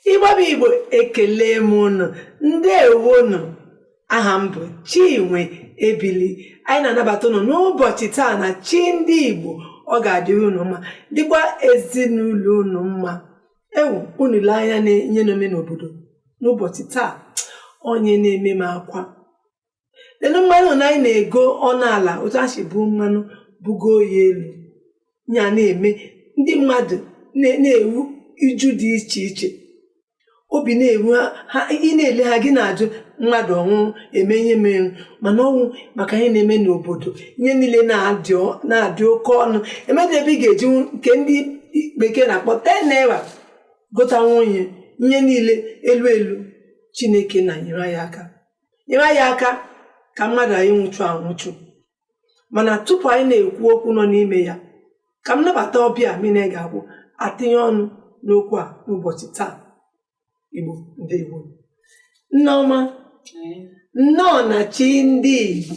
Igbo bụ Igbo, ekele m unu. Ndewonu. Aha m bụ Chinwe Ebili. Anyị na-anabata unu n'ụbọchị taa na Chi Ndị Igbo. Ọ ga-adịrị unu mma, dịkwa ezinụlọ unu mma. Ewu, unu lee anya na ihe na-eme n'obodo n'ụbọchị taa, onye na-eme m akwa. Lelu mmanụ na anyị na-ego ọnụ ala, otu a si bu mmanụ bugo ya elu ya na-eme ndị mmadụ na-eru uju dị iche iche. Obi na-eru ha, ị na-ele ha, gị na-ajụ mmadụ ọnwụ eme ihe mere, mana ọnwụ maka ihe na-eme n'obodo, ihe niile na-adị oke ọnụ. Emedị ebe ị ga-eji nke ndị bekee na-akpọ 10 naira gota nwunye, ihe niile elu elu. Chineke na nyere anyị aka, nyere anyị aka ka mmadụ anyị nwụchu anwụchu. Mana tupu anyị na-ekwu okwu nọ n'ime ya, ka m nabata ọbịa mine ga-abụ atinye ọnụ n'okwu a n'ụbọchị taa. Igbo, ndewo. Nneọma, nnọọ na Chi Ndị Igbo.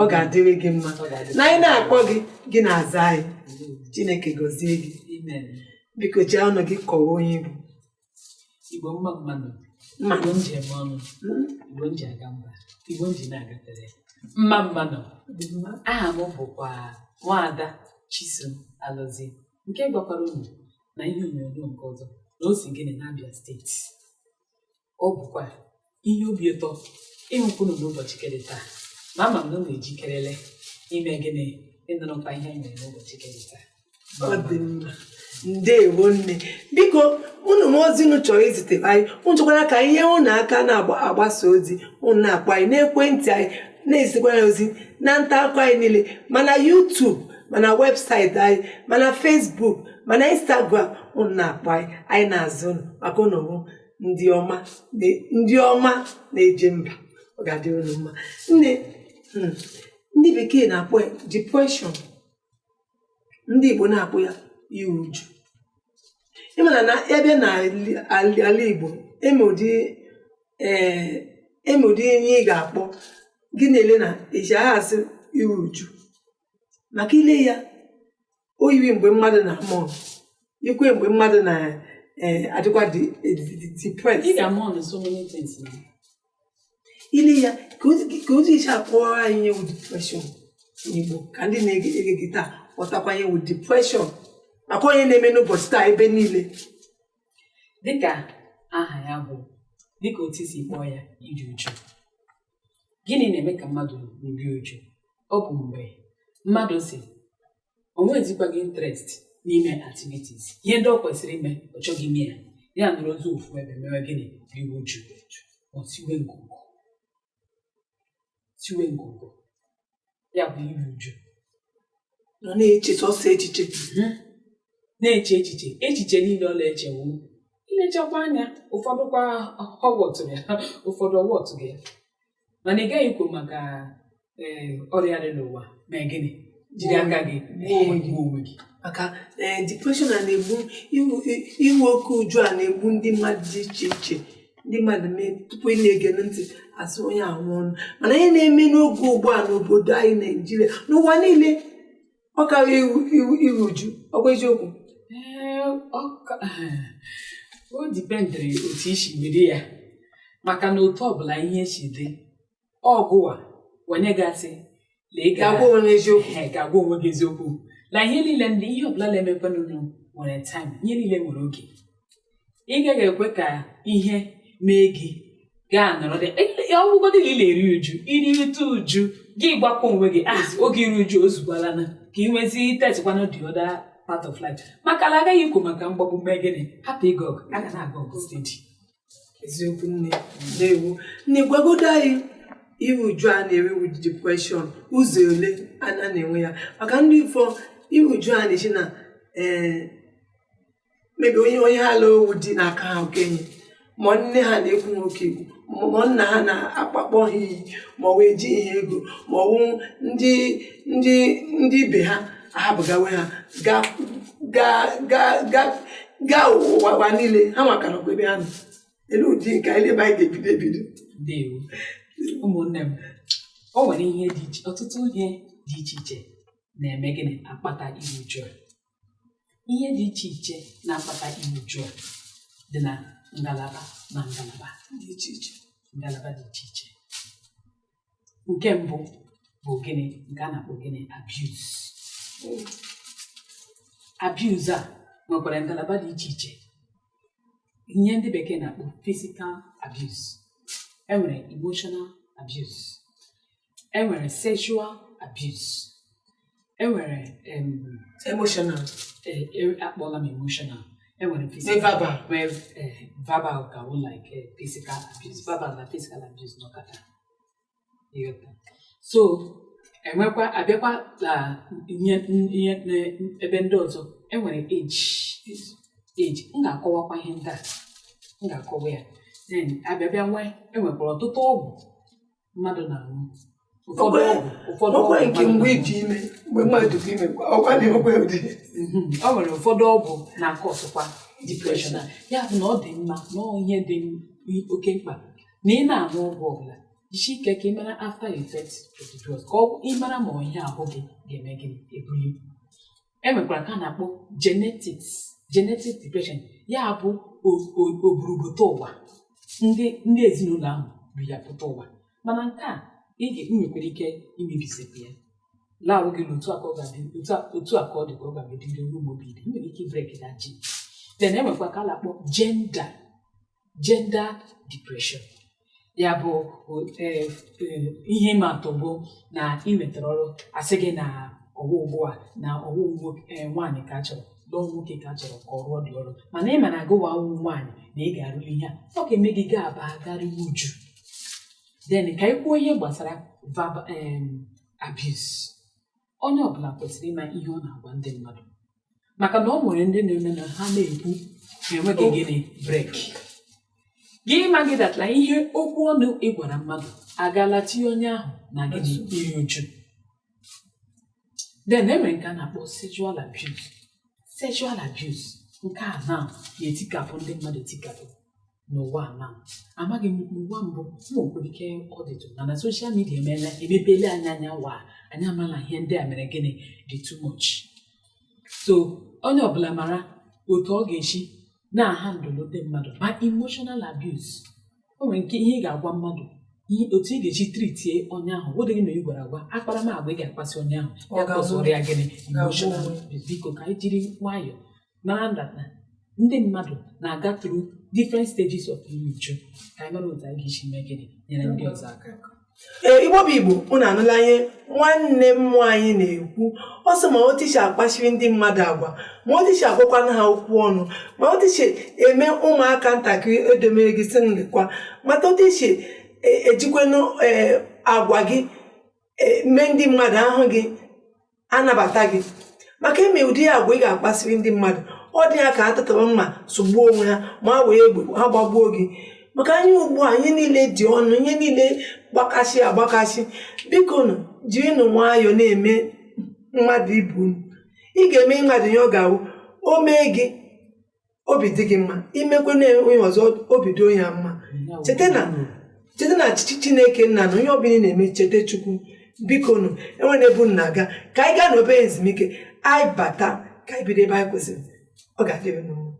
Ọ ga-adịrị gị mma na anyị na-akpọ gị, gị na-aza anyị. Chineke gọzie gị. Biko, ji ọnụ gị kọwaa onye Igbo. Igbo, mma mmanụ. Igbo m ji eme ọnụ, Igbo m ji aga mba, Igbo m ji na-agafere, mma mmanụ. Aha m bụkwa Nwaada Chisom Alọzie, nke gwakwara unu na ihe onyonyo nke ọzọ na o si gịnị n'Abia Steeti. Ọ bụkwa ihe obi ụtọ ịhụkwa unu n'ụbọchị kedị taa, ma ama m na unu ejikerele ime gịnị, ịnụrụkwa ihe anyị mere n'ụbọchị kedị taa. Ọ dị mma, ndewo nne. Biko, unu ma ozi unu chọrọ izite anyị, unu chọkwara ka ihe unu aka na-agbasa ozi, unu na-akpọ anyị n'ekwentị anyị, na-ezitekwara anyị ozi na nta akụkọ anyị niile, mana YouTube, mana webụsaịtị anyị, mana Facebook, mana Instagram. Unu na-akpọ anyị, anyị na-azụ unu, maka unu bụ ndị ọma, ndị ọma na-eje mba. Ọ ga-adị unu mma. Nne, ndị bekee na-akpọ ya depression, ndị Igbo na-akpọ ya iru uju. Ịmana na ebe na ala Igbo eme ụdị ihe ị ga-akpọ gị na-ele na eji agha asị iru uju, maka ile ya o yiri mgbe mmadụ na-amụ ikwe, mgbe mmadụ na-adịkwa depressed. Ị ga-amụ on so many things now. Ile ya ka ozi isi akọwara anyị ihe wụ depression n'Igbo, ka ndị na-ege ege gị taa ghọtakwa ihe wụ depression, maka onye na-eme n'ụbọchị taa ebe niile. Dịka aha ya bụ, dịka otu isi kpọọ ya, iri uju. Gịnị na-eme ka mmadụ rie uju? Ọ bụ mgbe mmadụ si o nwezikwaghị interest n'ime activities, ihe ndị ọ kwesịrị ime, ọ chọghị ime ya, ya nọrọ ozu ofu ebe mewe gịnị? Riwe uju, ọ siwe ngwongwo, siwe ngwongwo. Ya bụ iri uju. Nọ na-eche sọsọ echiche. Na-eche echiche, echiche niile ọ na-echewu. Ilechakwa anya, ụfọdụ kwa ọ wọtụrụ ya, ụfọdụ ọ wọtụghị ya, mana ị gaghị ikwu maka ee ọrịa dị n'ụwa mee gịnị, jiri aka gị gbuo onwe gị. Gbuo onwe gị. Maka depression a na-egbu, inwe oke uju a na-egbu ndị mmadụ dị iche iche. Ndị mmadụ mee tupu ị na-ege ntị, asị onye anwụọnụ. Mana ihe na-eme n'oge ugbu a n'obodo anyị Naijiria, n'ụwa niile, ọ karịa iru uju. Ọkwa eziokwu? Ee, o dependịrị otu isi were ya, maka na otu ọbụla ihe si dị, ọgụwa onye gasị lee ga-agwa onwe eziokwu. Ehe, ga-agwa onwe gị eziokwu na ihe niile ndị ihe ọbụla na-emekwanụ nwere time, ihe niile nwere oge. Ị gaghị ekwe ka ihe mee gị gaa nọrọ dị. Ọ bụgodị na ị na-eri uju, irite uju gị, gbakwa onwe gị, ah, oge iri uju ozukwalana, ka ị nwezi tetikwanụ the other part of life, maka na agaghị ikwu maka mgbagbu mee gịnị, hapụ ịga ọgụ, a ga na-aga ọgụ steady. Eziokwu, nne, ndewo. Nne, gwagodo anyị iru uju a na-eri with depression, ụzọ ole a na-enwe ya, maka ndị ifo iru uju a na-esi na mebi onye ha lụrụ owu di n'aka ha okenye, ma nne ha na-ekwu nwoke ikwu, ma nna ha na-akpakpọ ha iyi, ma ọ wee ji ihe ego, ma ọ wụ ndị ibe ha ahapụgawe ha gaa gaa gaa gaa gaa ụwa niile ha maka nọkwa ebe ha nọ. Elu ụdị nke anyị ebe anyị ga-ebido ebido. Ndewo, ụmụnne m. O nwere ihe dị iche, ọtụtụ ihe dị iche iche na-eme gịnị, akpata iru uju a. Ihe dị iche iche na-akpata iru uju a. dị na ngalaba na ngalaba dị iche iche. Ngalaba dị iche iche. Nke mbụ bụ gịnị? Nke a na-akpọ gịnị? Abuse. Abuse a nwekwara ngalaba dị iche iche. Ihe ndị bekee na-akpọ physical abuse, enwere emotional abuse, enwere sexual abuse, enwere Emotional. Akpọla m emotional. Enwere physical, verbal. Nwee verbal ka wụ like physical abuse. Verbal na physical abuse nọkọta. Ịghọta? So enwekwa, abịakwa na ihe ebe ndị ọzọ, enwere age. M ga-akọwakwa ihe ndị a, m ga-akọwa ya. Then abịa nwee, enwekwara ọtụtụ ọgwụ mmadụ na-aṅụ, ụfọdụ ọgwụ, ụfọdụ ọkwa ọgwụ nke mmadụ mgbe na-aṅụ. ịdị ime, mgbe mmadụ dị ime, ọkwa na-enwekwa ụdị. Ọ nwere ụfọdụ ọgwụ na-akọsụkwa depression a. Ya bụ na ọ dị mma na ọ ihe dị oke mkpa na ị na-aṅụ ọgwụ ọbụla, jisi ike ka ị mara after effect of the drugs, ka ọ ị mara ma ihe ahụ gị ga-eme gị ebuli. E nwekwara ka a na-akpọ genetics, genetic depression. Ya bụ oburubụta ụwa, ndị ezinụlọ ahụ bụ ya pụta ụwa. Mana nke a ị nwekwara ike imebisikwa ya laawụ gị na otu a ka ọ ga-adị, otu a ka ọ dị, ka ọ ga-adịrị ruo mgbe obi dị. Ị nwere ike break that gene. Then enwekwa ka a na-akpọ gender depression. Ya bụ ihe ịma atụ bụ na ị nwetara ọrụ, asị gị na ọwụ ugbu a na ọwụ nwaanyị ka a chọrọ, lụọ nwoke ka a chọrọ ka ọ rụọ dị ọrụ, mana ị ma na agụwa awụ nwaanyị na ị ga-arụli ihe a, ọ ga-eme gị ga-aba garịwa uju. Then ka anyị kwuo ihe gbasara verbal abuse. Onye ọbụla kwesịrị ịma ihe ọ na-agwa ndị mmadụ, maka na ọ nwere ndị na-eme na ha na-ekwu ha enweghị gịnị break. Gị ma gị datara ihe okwu ọnụ ị gwara mmadụ agaala tinye onye ahụ na gịnị? Iri uju. Then e nwere nke a na-akpọ sexual abuse. Sexual abuse nke a na na-etikapụ ndị mmadụ, etikapụ n'ụwa a na amaghị m. N'ụwa mbụ m nwekwara ike ọ dịtụ, mana social media emeela, emepeela anyị anya wa anyị amala ihe ndị a mere gịnị dị too much. So onye ọbụla mara otu ọ ga-esi na-ahandle ndị mmadụ. Ma emotional abuse, o nwere nke ihe ị ga-agwa mmadụ, ihe otu ị ga-esi treatie onye ahụ, ọ dịghị na ị gwara agwa, akparamagwa ị ga-akpasị onye ahụ, Ọ ya ga-abụ- kọsụrụ ya gịnị? Emotional ga-abụ onwe. abuse. Biko, ka anyị jiri nwayọọ mara na ndị mmadụ na-aga through different stages of iri uju, ka anyị mara otu anyị ga-esi mee gịnị, nyere ndị ọzọ aka. Ee, Igbo bụ Igbo, unu anụla ihe nwanne m nwaanyị na-ekwu. Ọ sị ma otichi akpachiri ndị mmadụ agwa, ma otichi agwakwana ha okwu ọnụ, ma otichi eme ụmụaka ntakịrị edomere gị sị nlekwa, mata otichi ejikwanụ ee agwa gị mee ndị mmadụ ahụ gị anabata gị, maka ime ụdị agwa ị ga-akpasiri ndị mmadụ, ọ dị ha ka ha tatara mma sụgbuo onwe ha, ma ha wee egbe ha gbagbuo gị. Maka anyị ugbu a, ihe niile dị ọnụ, ihe niile gbakasị agbakasị. Biko nụ, jirinụ nwayọọ na-eme mmadụ ibu unu. Ị ga-eme mmadụ ihe ọ ga-awụ o mee gị obi dị gị mma, imekwe na onye ọzọ obi dị onye ya mma. Cheta na Chineke nna na onye ọbụla ị na-eme, cheta Chukwu. Biko nụ, enwere ebe unu na-aga. Ka anyị gaa n'obere ezumike, anyị bata ka anyị bido ebe anyị kwesịrị. Ọ ga-adịrị unu mma.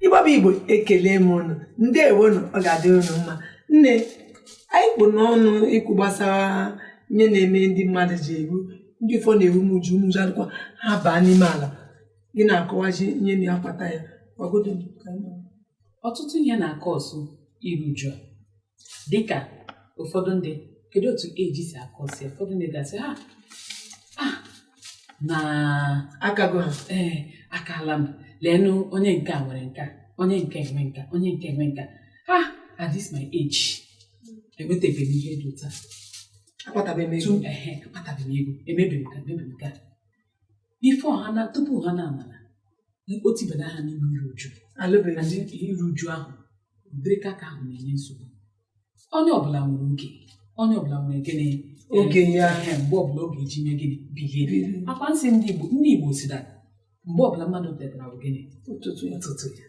Igbo bụ Igbo, ekele m unu. Ndewonu, ọ ga-adịrị unu mma. Nne, anyị kpụ n'ọnụ ikwu gbasara ihe na-eme ndị mmadụ ji eru, ndị ụfọdụ na-eru m uju, uju adịkwa ha baa n'ime ala. Gị na-akọwaji ihe na-akpata ya. Gwagodo m ka anyị mara. Ọtụtụ ihe na-akọsụ iru uju a, dịka ụfọdụ ndị, kedu otu eji si akọsị ya? Ụfọdụ ndị ga-asị ha ah na akago ha. Ee, akala m, leenụ, onye nke a nwere nka, onye nke enwe nka, onye nke enwe nka. Ah, at this my age, enwetabeghị m ihe dị otu a. Akpatabeghị m ego. Tu ehe, akpatabeghị m ego, emebi m ka emebi m ka before ha na tupu ha na-amala o tibara ha n'ime iru uju. Alụbeghị na di. Iru uju ahụ, ụdịrị ka ahụ na-enye nsogbu. Onye ọbụla nwere oge, onye ọbụla nwere gịnị? Oge ya. Ehe, mgbe ọbụla oge eji mee gịnị? Bilie. Bilie. Akwa nsị ndị Igbo, ndị Igbo si na mgbe ọbụla mmadụ tetara bụ gịnị? Ụtụtụ ya. Ụtụtụ ya.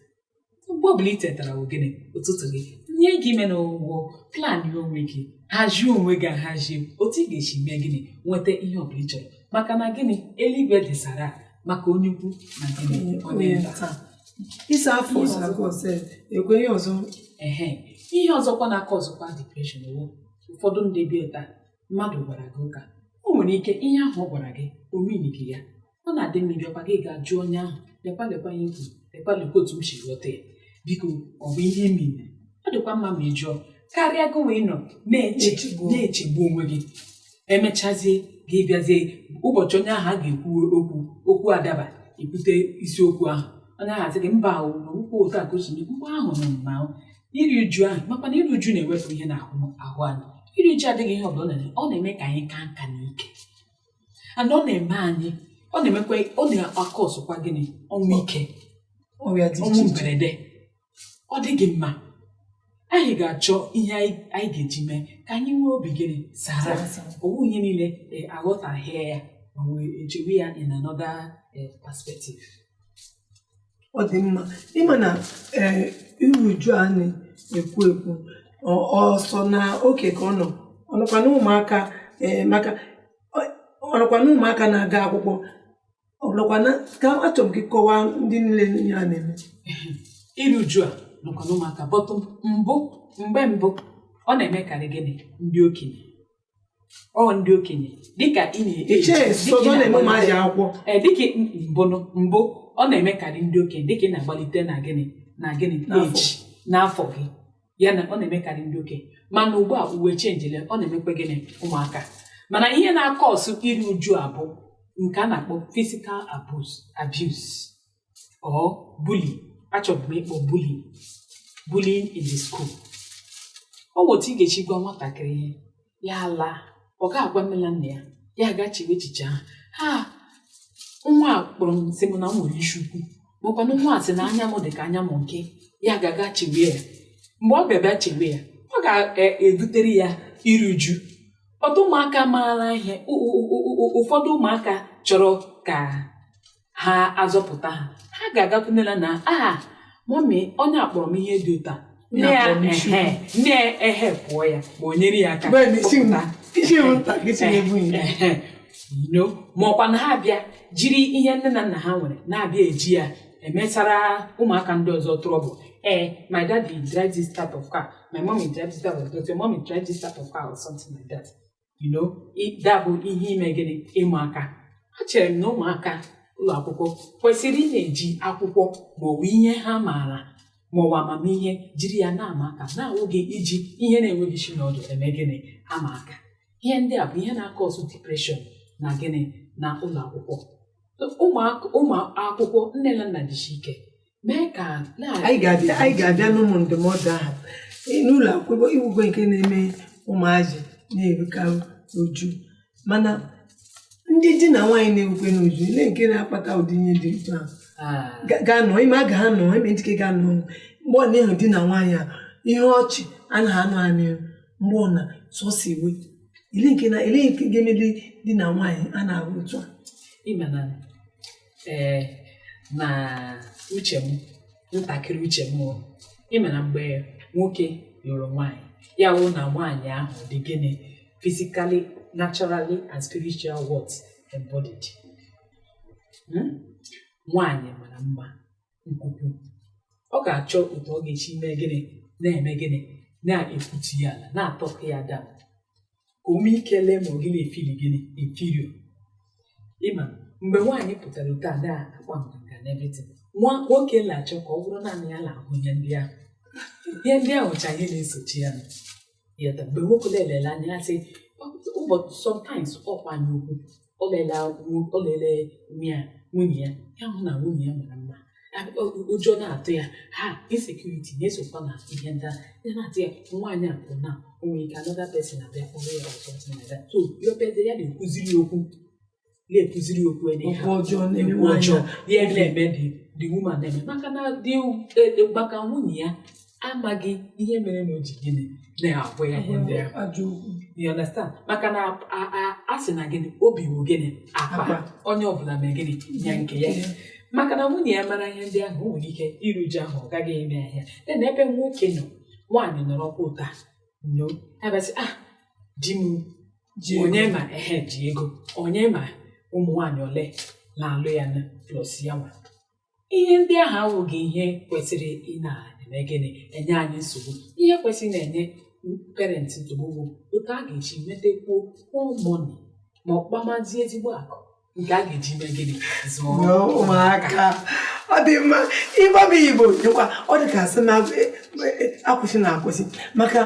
Mgbe ọbụla ị tetara bụ gịnị? Ụtụtụ gị. Nye gị ime n'ụgwọ plan onwe gị, hazie onwe gị, ahazie otu ị ga-esi mee gịnị, nweta ihe ọbụla ị chọrọ. Maka na gịnị? Eluigwe dị sara maka onye ukwu na gịnị? Onye nta. Ịsa afọ ọzọ ekwe ihe ọzọ. Ehe, ihe ọzọkwa na-aka ọzọkwa depression wụ ụfọdụ ndị bịa taa, mmadụ gwara gị ụka, o nwere ike ihe ahụ ọ gwara gị omenigi ya. Ọ na-adị mma ịbịakwa gị ga jụọ onye ahụ, lekwa lekwa ihe kwuru, lekwa lekwa otu m si ghọta ya, biko ọ bụ ihe mere. Ọ dịkwa mma ma ị jụọ karịa gị wee nọ na-echegbu onwe gị. Emechazie gị bịazie ụbọchị onye ahụ a ga-ekwu okwu adaba ebute isiokwu ahụ, onye ahụ asị gị mba, okwu otu a ka o si mgbe ahụ nọ na iri uju ahụ. Makwa na iri uju na-ewepụ ihe n'ahụ ahụ anyị. Iri uju adịghị ihe ọbụla ọ na-eme ka anyị kaa nka n'ike, and ọ na-eme anyị, ọ na-emekwa, ọ na-akọsụkwa gịnị? Ọnwụ ike, ọnwụ mberede. Ọ dịghị mma. Anyị ga-achọ ihe anyị ga-eji mee ka anyị nwee obi gịnị? Sara. Owu ihe niile aghọtahie ya ma wee echewe ya in another perspective. Ọ dị mma. Ịma na iru uju a na-ekwu ekwu ọsọ na oke ka ọ nọ, ọ nọkwa na ụmụaka, maka ọ nọkwa na ụmụaka na-aga akwụkwọ, ọ nọkwa na ka achọrọ m ka kọwaa ndị niile ya na-eme. Iru uju a nọkwa na ụmụaka, but mbụ, mgbe mbụ ọ na-emekarị gịnị? Ndị okenye. Ọ ndị okenye dịka ị na-eme akwụkwọ. Dịka mbụ ọ na-emekarị ndị okenye dịka ị na-agbalite na gịnị na gịnị age n'afọ gị, ya na ọ na-emekarị ndị okenye. Mana ugbu a uwe chenjile, ọ na-emekwa gịnị? Ụmụaka. Mana ihe na-akọ ọsụ iri uju a bụ nke a na-akpọ physical abuse or bully. Achọbụ m ịkpọ bullying in the school. Ọ bụ otu ị ga-esi gwa nwatakịrị ihe, ya laa, ọ ga-agwa nne na nna ya, ya ga-chewe echiche ahụ, ha nwa a kpọrọ m sị m na m nwere isi ukwu, makwanụ nwa a sị na anya m dị ka anya m nke ya, ga-aga chewe ya. Mgbe ọ bịa chewe ya, ọ ga-ebutere ya iru uju. Ọtụ ụmụaka maara ihe, ụfọdụ ụmụaka chọrọ ka ha azọpụta ha, ha ga-agakwu nne na nna, aha mummy, onye a kpọrọ m ihe dị ụta, nne ehe pụọ ya ma o nyere ya aka. No, ma ọkwa na ha bịa jiri ihe nne na nna ha nwere na-abịa eji ya emesara ụmụaka ndị ọzọ trouble. Ee, my daddy drive this type of car, my mommy drive this type of car, mommy drive this type of car or something like that. You know, that bụ ihe ime gịnị? Ịma aka. Achere m na ụmụaka ụlọ akwụkwọ kwesịrị ị na-eji akwụkwọ maọbụ ihe ha maara maọbụ amamihe jiri ya na-ama aka, na-awụghị iji ihe na-enweghị isi n'ọdụ eme gịnị? Ama aka. Ihe ndị a bụ ihe na-akọ ọsụ depression na gịnị? Na ụlọ akwụkwọ. Ụmụ akwụkwọ, nne na nna jisi ike mee ka anyị ga-abịa n'ụmụ ndụmọdụ ahụ n'ụlọ akwụkwọ iwugwe nke na-eme ụmụazị na-erukarị uju. Mana ndị di na nwaanyị na-ewukwe n'uju, ile nke na-akpata ụdị ihe dị otu ahụ ga-anọ ime a ga-anọ ime njike ga-anọ mgbe ọ na-ehụ di na nwaanyị a, ihe ọchị anaghị anụ anụ mgbe ọ na sọsọ iwe, ile nke na ile nke ga-emeli di na nwaanyị a na-ahụ otu a. Ịma na na uche m, ntakịrị uche m, ịma na mgbe nwoke lụrụ nwaanyị, ya wụ na nwaanyị ahụ dị gịnị? Physically, naturally and spiritual what? Embodied. Nwaanyị mara mma nkwukwu, ọ ga-achọ otu ọ ga-esi mee gịnị? Na-eme gịnị? Na-ekwutu ya ala, na-atọkụ ya down ka o mee ike lee ma ọ gị na-efili gịnị? Inferior. Ịma mgbe nwaanyị pụtara otu a na-akpa nganga na everything, nwa nwoke na-achọ ka ọ bụrụ naanị ya na-ahụ ihe ndị ahụ. Ihe ndị ahụ cha ihe na-esochi ya yata. Mgbe nwoke lelele anya ya sị ụbọchị, sometimes ọkwa anya ukwu, o lele nwunye ya, ya hụ na nwunye ya mara mma, ụjọ na-atụ ya, ha insecurity na-esokwa na ihe ndị a ya na-atụ ya. Nwaanyị a bụ na o nwere ike another person abịa kpọrọ ya or something like that. So ya ya na-ekwuziri okwu, na-ekwuziri okwu anyhow, ọjọọ ya na-eme the woman na-eme maka na maka nwunye ya amaghị ihe mere na o ji gịnị na-agwa ya ihe ndị ahụ. You understand? Maka na a sị na gịnị? Obi wụ gịnị? Akpa. Onye ọbụla mee gịnị? Ya nke ya. Maka na nwunye ya mara ihe ndị ahụ, o nwere ike iru uju ahụ ọ gaghị eme ahịa. Na ebe nwoke nọ, nwaanyị nọrọkwa ụta no abịasị, ah, di m onye ma ehe ji ego, onye ma Ụmụ nwaanyị ole na-alụ ya na plus ya nwa. Ihe ndị ahụ awụghị ihe kwesịrị ị na-eme gịnị, enye anyị nsogbu. Ihe kwesịrị na-enye parents nsogbu bụ otu a ga-esi nwetakwuo more money, ma ọ kpamazie ezigbo akụ nke a ga-eji mee gịnị, zụọ ụmụaka. Ọ dị mma. Ịgbaba Igbo dịkwa, ọ dị ka asị na akwụsị na akwụsị, maka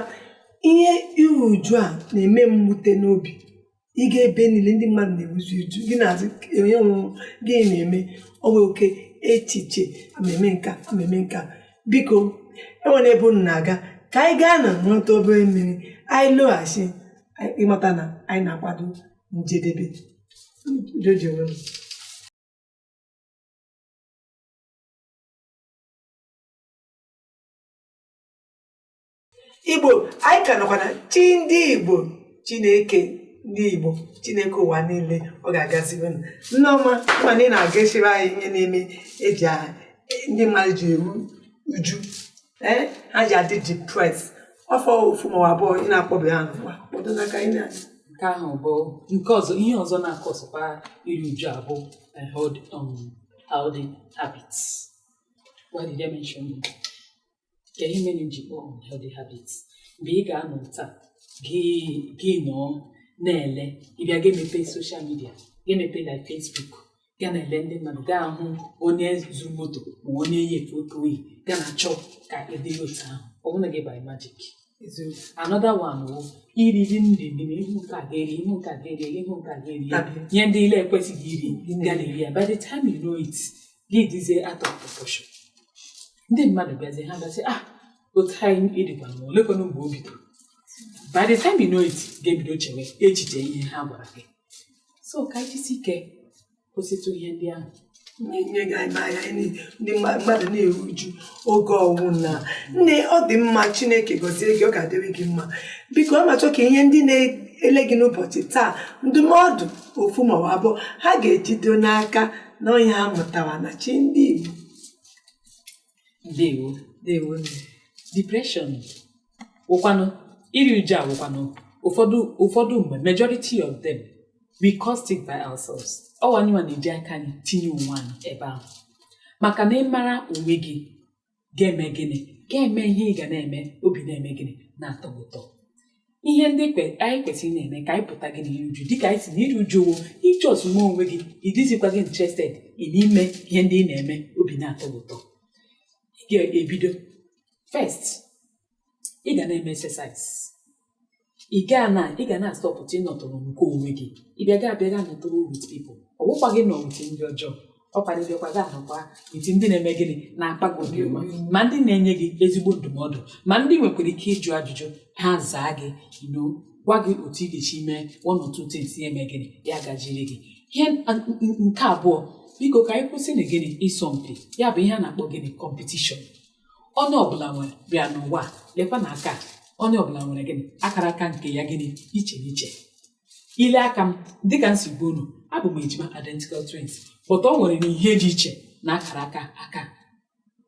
ihe iru uju a na-eme m mwute n'obi. Ịga ebe niile, ndị mmadụ na-eruzi uju gị na-azụ onye nwụrụ, gị na-eme ọ nwere oke echiche ameme nka ameme nka. Biko, enwere ebe unu na-aga, ka anyị gaa na ṅụrụta obere mmiri. Anyị lọghachi, ịmata na anyị na-akwado njedebe. Udo dịrị unu. Igbo, anyị ka nọkwa na Chi ndị Igbo. Chineke ndị Igbo, Chineke ụwa niile, ọ ga-agaziri unu. Nneọma, mana ị na-aga esiri anyị ihe na-eme eji ndị mmadụ ji eru uju, ee, ha ji adị depressed. Ọfọ ofu ma ọ abụọ ị na-akpọbe ha n'ụwa kpọdo n'aka anyị na Nke ahụ bụ nke ọzọ. Ihe ọzọ na-akọsịkwa iri uju a bụ unhealthy habits. Why did I mention them? Ka ihe mere m ji kpọọ unhealthy habits: mgbe ị ga-anọ taa, gị nọọ na-ele, ịbịa ga emepe social media, ga emepe like Facebook, ga na-ele ndị mmadụ, gaa hụ onye zuru moto ma onye yi efe oke oyi, ga na-achọ ka ịdịrị otu ahụ. Ọ bụrụ gị by magic. Another one wụ iriri nri dị na ihu nke a ga-eri, ihu nke a ga-eri, ihu nke a ga-eri ya. Ihe ndị ile ekwesịghị iri, ga na-eri ya. By the time you know it, gị dịzie out of proportion. Ndị mmadụ bịazie, ha bịazie, "Ah, otu anyị ịdịkwa na olekwanụ mgbe o bidoro?" By the time you know it, ga-ebido chewe echiche ihe ha gwara gị. So ka anyị jisi ike kwụsịtụ ihe ndị ahụ. Nye gị anya anya, ndị mmadụ na-eru uju oge ọnwụ na nne. Ọ dị mma. Chineke gọzie gị, ọ ga-adịrị gị mma. Biko, a machọ ka ihe ndị na-ele gị n'ụbọchị taa, ndụmọdụ ofu ma ọ bụ abụọ ha ga-ejido n'aka na onye ha mụtara na Chi ndị Igbo. Ndewo. Ndewo nne. Depression wụkwanụ iri uju a, wụkwanụ ụfọdụ mgbe, majority of them, we caused it by ourselves. Ọ anyị nwa na-eji aka anyị tinye onwe anyị ebe ahụ, maka na ịmara onwe gị ga-eme gịnị, ga-eme ihe ị ga na-eme obi na-eme gịnị, na-atọ gị ụtọ. Ihe ndị anyị kwesịrị na-eme ka anyị pụta gị n'iri uju, dịka anyị si na iri uju wo iji ozugbo onwe gị, ịdịzikwa gị interested n'ime ihe ndị ị na-eme obi na-atọ gị ụtọ. Ị ga-ebido first, ị ga na-eme exercise. Ị ga na-astọpụta ịnọtụrụ nke onwe gị. Ịbịa ga abịa ga nọtụrụ with people. Ọ bụkwa gị nọ with ndị ọjọọ, ọkwa bịakwa ga anọkwa with ndị na-eme gịnị, na-akpa gị obi ọma, ma ndị na-enye gị ezigbo ndụmọdụ, ma ndị nwekwara ike ịjụ ajụjụ, ha zaa gị, gwa gị otu ị ga-esi mee one or two things, ya eme gịnị, ya gajiri gị. Ihe nke abụọ, biko, ka anyị kwụsị na gịnị, ịsọ mpi. Ya bụ ihe a na-akpọ gịnị, competition. Onye ọbụla nwere bịa n'ụwa a, lekwa na aka a, onye ọbụla nwere gịnị, akara aka nke ya gịnị, iche n'iche. Ile aka m, dịka m si gwa unu, abụ m ejima, identical twins, but ọ nwere na ihe dị iche na akara aka aka.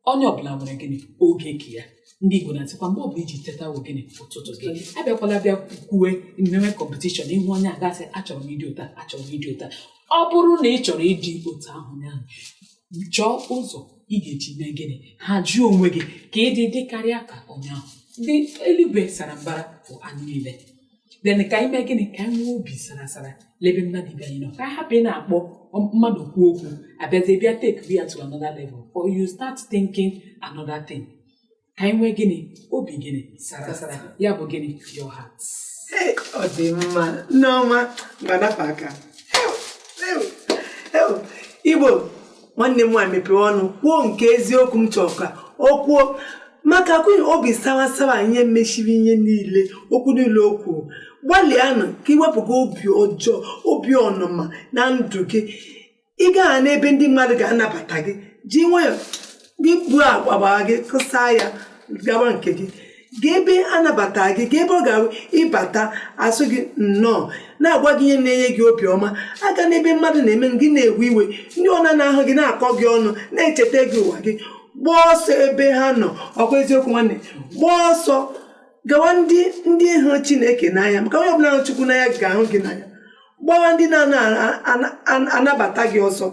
Onye ọbụla nwere gịnị, oge nke ya. Ndị Igbo na-asịkwa, mgbe ọbụla iji teta wụ gịnị, ụtụtụ gị. Abịakwala bịa kwuwe mmemme competition ihu onye agasị, "Achọrọ m ịdị ụta, achọrọ m ịdị ụta." Ọ bụrụ na ị chọrọ ịdị otu ahụ ahụ, chọọ ụzọ ị ga-eji mee gịnị, ha jụọ onwe gị ka ịdị dịkarịa ka onye ahụ. Ndị eluigwe sara mbara bụ anyị niile. Then ka anyị mee gịnị, ka anyị nwee obi sara sara lebe mmadụ ibe anyị nọ, ka anyị hapụ ị na-akpọ mmadụ kwuo okwu, abịazie bịa take ya to another level, or you start thinking another thing. Ka anyị nwee gịnị, obi gịnị, sara sara. Ya bụ gịnị, your heart. Hey, ọ dị mma. Nneọma, gbadapụ aka. Ew, ew, ew. Igbo, nwanne m nwaanyị mepere ọnụ kwuo nke eziokwu m chọrọ ka o kwuo, maka kwunye obi sawa sawa, ihe mechiri ihe niile, okwu niile o kwuru. Gbalịanụ ka iwepụga obi ọjọọ, obi ọnụma na ndụ gị. Ị gaa n'ebe ndị mmadụ ga-anabata gị, ji nwayọ gị gbuo agbara gị, kụsaa ya, gawa nke gị. Gaa ebe anabata gị, gaa ebe ọ ga-abụ ịbata, asụ gị nnọọ, na-agwa gị ihe na-enye gị obiọma. Aga n'ebe mmadụ na-eme gị na-ewe iwe, ndị ọna na-ahụ gị na-akọ gị ọnụ, na-echeta gị ụwa gị, gbaa ọsọ ebe ha nọ. Ọkwa eziokwu, nwanne? Gbaa ọsọ gawa ndị hụrụ Chineke n'anya, maka onye ọbụla hụrụ Chukwu n'anya ga-ahụ gị n'anya. Gbawa ndị na-anabata gị ọsọ,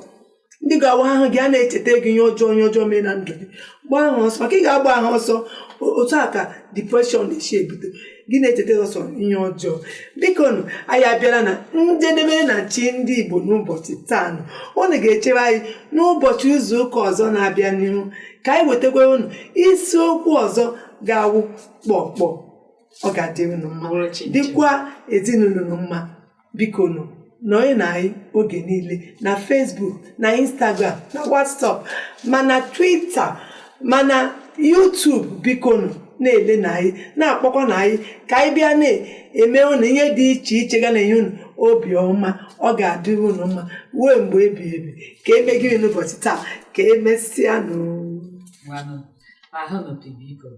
ndị ga-awa ahụ gị a na-echeta gị ihe ọjọọ, ihe ọjọọ mee na ndụ gị. Gbaa ha ọsọ, maka ị ga-agba ha ọsọ. Otu a ka depression na-esi ebido, gị na-echeta ọsọ ihe ọjọọ. Biko nụ, anyị abịala na njedebe na Chi Ndị Igbo n'ụbọchị taa. Nụ, unu ga-echere anyị n'ụbọchị izu ụka ọzọ na-abịa n'ihu, ka anyị wetakwa unu isiokwu ọzọ ga-awụ kpọkpọ. Ọ ga-adị unu mma, Bụrụ chi nche. dịkwa ezinụlọ unu mma. Biko nụ, nọnye na anyị oge niile na Facebook, na Instagram, na WhatsApp, ma na Twitter, ma na YouTube. Biko nụ, na-ele na anyị, na-akpọkwa na anyị, ka anyị bịa na-eme unu ihe dị iche iche ga na-enye unu obi ọma. Ọ ga-adịrị unu mma ruo mgbe ebighị ebi. Ka emegiri n'ụbọchị taa. Ka emesịa nụ. Ngwanụ, ahụ nụ, biko.